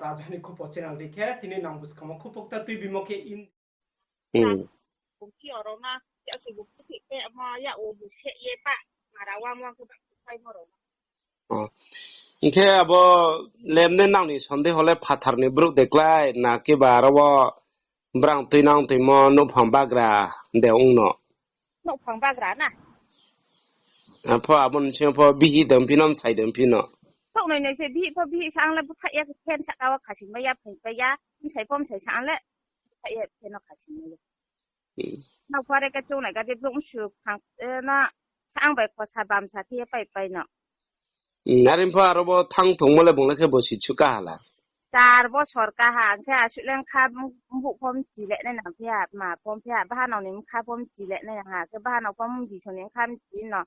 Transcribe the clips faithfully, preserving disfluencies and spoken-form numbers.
Raja ni Khupo channel dei khe tini nang buskang wo khupokta tuibimo khe in. Hmm. Bungsi oro na, ya se bungsi thik khe ma ya o bu se ye pa, mara wa mo khe ba khai mo ro. Oh. Hing khe abo lemne nang ni sonde hole phathar ni brouh de klái, na khe ba aro wo brang tuinang tuimo nouhphang bagra de ong no. Nouhphang bagra na. Apho abo ni sing pho bihih de ongphi no, bsai de ongphi no. Thok noi noi se bihih pho bihih sa ang le búthaih ya khe phen sahka wo khasing bai ya, phaing bai ya, bsai pho bsai sa ang le búthaih ya khe no khasing bai ya. Hmm. Nang pho are khe chung nai gadi brouh msu phang, eh, na sa ang bai khosa bamsa khe ye pai pai no. Hmm, are pho aro bo thang thongmo le bung le khe bo si chu kaha la. Char bosor kaha, ang khe asuh le bkha mbuh pho mchi le nai nang phi ha, ma pho phi ha, bahanao ni bkha pho mchi le nai nang ha, khe bahanao pho mbi song ni bkha mchi no.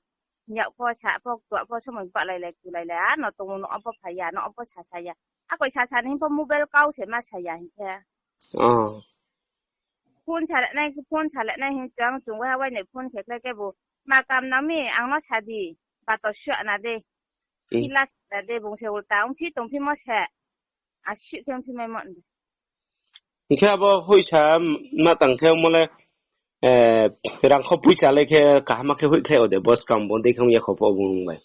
Yak pho sa pho, ktuak pho, somoi bahlai lai, kulai lai, a no tongmo no pho phai ya, no pho sasa ya. Akoi sasa ni hing pho mobile kau se ma sa ya hing khe. Oh. Phone sa le nai, phone sa le nai hing chang chung wai ha wai nai phone khe khlai khe bo, ma kam nang mi, ang no sa di, bato sua na de. Hmm. Kila sa na de, bung se ulta ongphi tongphi mo se. Asuh khe ongphi mai mo. Hing khe abo hoihsa ma tang khe mo le, eh, rangkho poicha le khe kaham khe hoihkhlai o de, bo skang bo dei khe ong ya kho pho bung bai.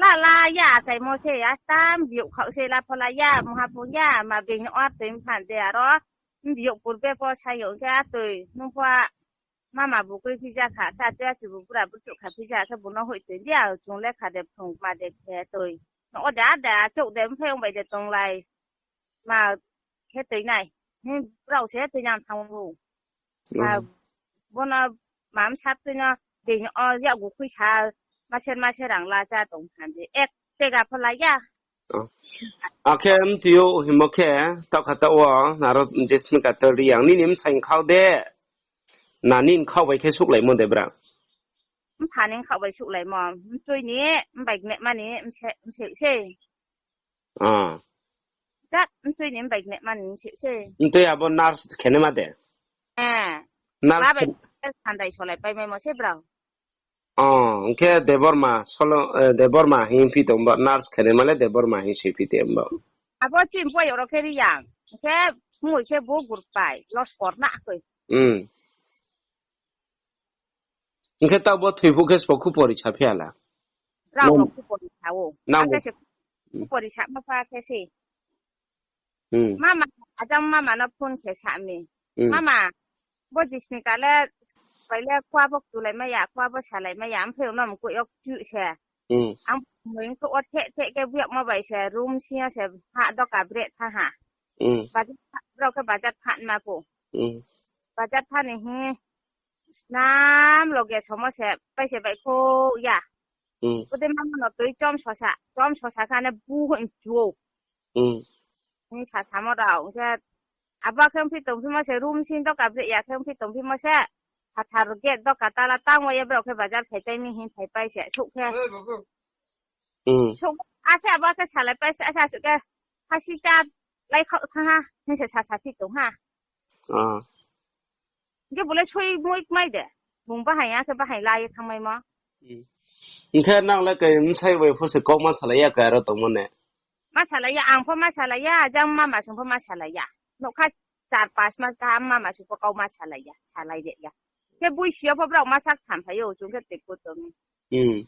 La la ya, achaimo se, ya tam biyouh khao se la pho la ya, mungha pho ya, ma being no ar toi mphan de aro, biyouh purbe pho sa yo khe a toi, nung pho a, mama bu kroi phija kha, ta te achu bu bura bu chu kha phija khe bu no hoih toi di, a chung le kha de phung ma de khe toi. No o de a de, achouh de, mphai ong bai de tonglai. Ma khe toi nai. Hing brao se toi nang thang ou. Ma Hmm. Bo no ma msa toi no, dei no o yakgu khui sa, ma ser ma ser rang la cha tong than de. Ek tega pho la ya. Oh. Akhe mtui yo himo khe, taoh kha taoh wo, aro jesmi kator ri yang, nini bsai khao de. Na nini khao bai khe suhlaimo de bra. Mpha ni khao bai suhlaimo, mtui ni, mbai gnehma ni, mse, mse se. Ah. Jat mtui ni mbai gnehma ni mse se. Mtui abo nurse khenema de? Eh. Nurse ba bai khe- sandai solai pai maimo se brao. Oh, hing khe Debbarma, solo, eh, Debbarma hing phi tong ba, nurse khenema le Debbarma hing si phi tong ba. Abo chini boyok rao khe ri yang, hing khe mui khe bo gurpai, loskor na koi. Hmm. Hing khe taoh bo thoi phuh khe sbo khu pori sa phi ya la? Rao no khu pori sa ou. Nang akhe se khu pori sa ma pha khe se. Hmm. Mama, ajang mama no phone khe sa mi. Hmm. Mama, bo Jismika le, bai le khua bo ktulai mai ya, khua bo salai mai ya, mphai no mkoih yo kchu se. Hmm. Ang mui mkoih wo theh theh khe buyakmo bai se, room sing yo se, ha doka breh tha ha. Hmm. Bazar tha, brao khe bazar tha ma pho. Hmm. Bazar tha ni hi, snam loge somo se, pai se bai kho ya. Hmm. Ode mama no tui chom sosa, chom sosa kha ne bu hoi chu ou. Hmm. Ni sa samo rao, hing khe abo khe ongphi tongphimo se, room sing doka breh ya khe ongphi tongphimo se, phathar gate doka tala tang wo ye brao khe bazar phaipai mi hing phaipai se, souh khe. Hmm. Souh, ase abo khe salai pai se, ase asuh khe, khasi cha lai khaoh thanng ha, hing se sasa phi tong ha. Ah. Hing khe bo le soi moi kmai de. Bung bahai ya khe bahai la ye thanngmaimo. Hmm. Hing khe nang le kai bsai bai pho se kau ma salai ya, kai aro tongmo ne? Ma salai ya, ang pho ma salai ya, jang mama sung pho ma salai ya. Nougkha char pas mas kaham mama sung pho kau ma salai ya, salai de ya. Khe bui si yo pho brao ma sak tham phai ou, chung khe tei pho tong. Hmm.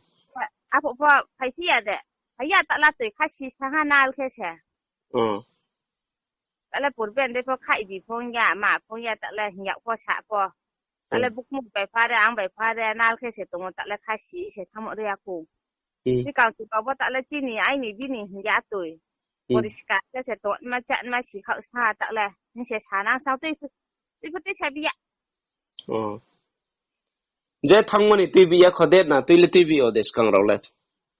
Aphuh pho phai phi ya de. Phai ya ta la toi kha si sa ha nal khe se. Hmm. Ta le purbe de pho khai bi phong ya, ma phong ya, ta le hing ya pho sa pho. Ta le bukmuk bai pha re, ang bai pha re, nal khe se tong ou, ta le kha si se thanngmo ri ya kho. Hmm. Sikang sikang bo ta le chini, aini bini hing ya toi. Hmm. Poriskar khe se tongma chama si khaoh sa ta le, hing se sa nang sa tui, tui pho tui sa bi ya. Oh. Je thanngmo ni tui bi ya kho de na, tui le tui bi yo de skang rao le.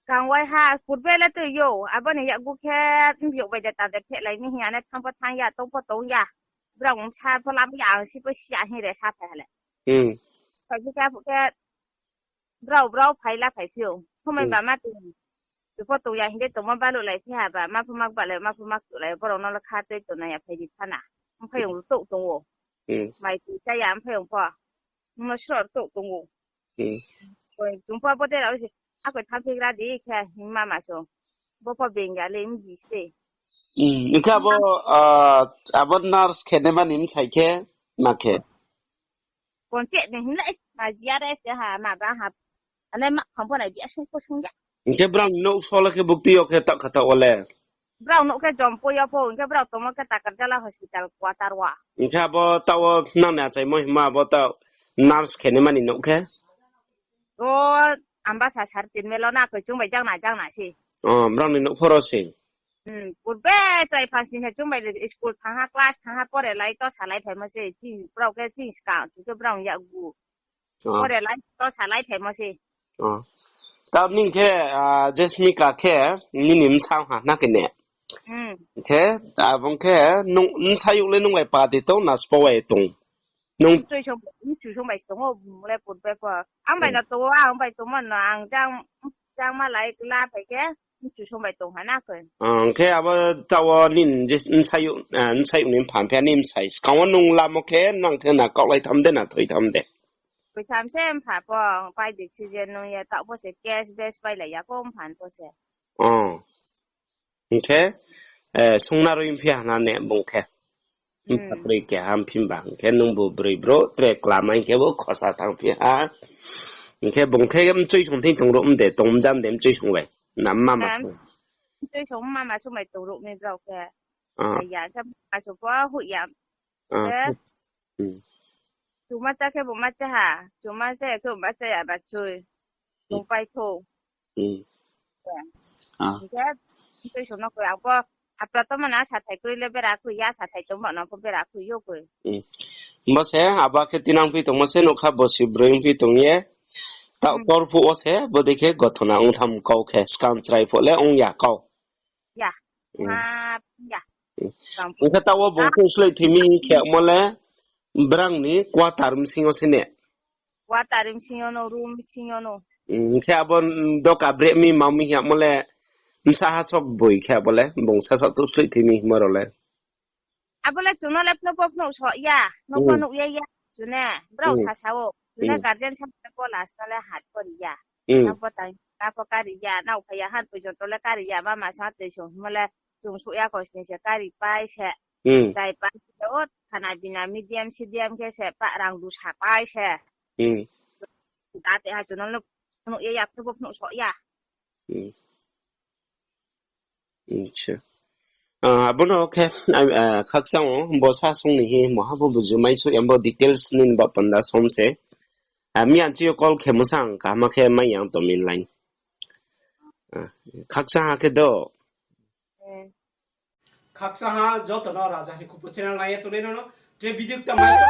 Skang wai ha, purbe le tui yo, abo ni yakgu khe, biyouh bai de ta de phehlai mi hing ya ne, thanng pho thanng ya, tong pho tong ya. Brao bsa pho lam ya, ang si pho si ya hing re sa phai ha le. Hmm. Phai phi khe, aphuh khe, brao, brao phai la phai phi ou. Somoi ba ma tong. Tui pho tong ya hing de tongmo baluhlai phi ha ba, ma pho ma gbahlai, ma pho ma ktuhlai, borao no le kha tui tongnai ya phai di tha na. Mphai ong ruh touh tong ou. Hmm. Mai tui cha ya mphai ong pho. Mo sro ruh touh tong ou. Hmm. Oi, chung pho bo de rao se, akoi thanngphi gra di khe, hing mama sung. Bo pho being ya le, mbi se. Hing khe abo, ah, abo nurse khe naima ni bsai khe ma khe? Koncheh ni hing le, ma G R S de ha, ma ba ha. Ane ma kham pho nai bi asung ko sung ya. Hing khe brao ni nouh sole khe bukti yo khe taoh kha taoh wo le. Brao nouh khe Jompui yo pho, hing khe brao tongmo khe Takarjala hospital quarter wa. Hing khe abo taoh wo nang ni achaimo hima abo taoh nurse khe naima ni nouh khe? O, Ambasa sar tin melo na koi chung bai jang na jang na se. O, brao ni nouh phoro se. Hmm, purbe chai phas ni se chung bai le school thang ha, class thang ha, pore lai to salai phaimo se, chini brao khe chini skang, chung khe brao yak gu. O. Pore lai to salai phaimo se. O. Tao ning khe, ah, Jesmika khe, nini bsa ha na khe ne? Hmm. Khe, abo khe, nung, bsayouh le nung bai padi tong na spo bai tong? Nung mchusong, mchusong bai tong o, bung le purbe pho. Ang bai no tong o, ang bai tongmo no, ang jang, jang ma lai kla phai khe, mchusong bai tong ha na khe. Ang khe abo taoh wo nini je bsayouh, ah, bsayouh ni mpha phi ya ni bsai. Skang wo nung lamo khe nang khe na kaohlai tham de na thoi tham de? Thoi tham se mpha pho, ang pai de season nung ye, taoh pho se cash base pai lai ya ko mpha pho se. O. Hing khe, eh, sungna roi phi ya na ne bung khe. Mpha broi keha phi ba, hing khe nung bo broi brouh tre klamai hing khe bo khosa tang phi ha. Hing khe bung khe mchusong thing tong ruh mde, tong mjam de mchusong bai. Na mama song. Mchusong mama song bai tong ruh mi brao khe. Ah. Ya khe mama song pho hu ya. Ah. Khe. Hmm. Chuma cha khe bo ma cha ha. Chuma cha ya khe bo ma cha ya ba chui. Tong pai tho. Hmm. Ah. Hing khe, tui sung no koi, ang pho, apra tongma no sathai kroi le bera khui ya, sathai tongma no pho bera khui yo koi. Hmm. Bo se, abo khe tinang phi tongmo se, nukha bosi broi phi tong ye. Taoh tor phuh wo se, bodei khe gothona ong tham kau khe, skang chrai phuh le ong ya kau. Ya. Hmm. Ma, ya. Hmm. Hing khe taoh wo bung khe sloi thimi khe mo le, brang ni quarter bsing yo se ne. Quarter bsing yo no, room bsing yo no. Hmm, hing khe abo, hmm, doka bre mi ma mi hing ya mo le, bsa ha sok boi khe abo le, bung sa sok tuh sloi thimi himo rao le. Abo le chung no le phnuh pho phnuh soh ya, nuh pho nuh ye ya, chung ne, brao sasa o, chung ne guardian sa le pho last no le hat pho ri ya. Nang pho tang, ta pho kari ya, nang phai ya han poi joto le kari ya, mama sa tui sung himo le, chung suh ya kau sini se kari pai se, chai pai se, o, khana bina medium, sidium khe se, pa rang du sa pai se. Da te ha chung no le phnuh ye ya, phnuh pho phnuh soh ya. Acha. Ah, abo no khe, ah, khakchang o, bo sa sung ni hi, mo ha bo buju mai suh ya, bo details ni ba panda som se. Ah, mi ang chi yo call khe mo sang, kaham khe mai yang to min line. Ah, khakchang ha khe do. Khakchang ha joto no Raja ni Khupu channel nai ye tongnai no no, tre video ta mai sa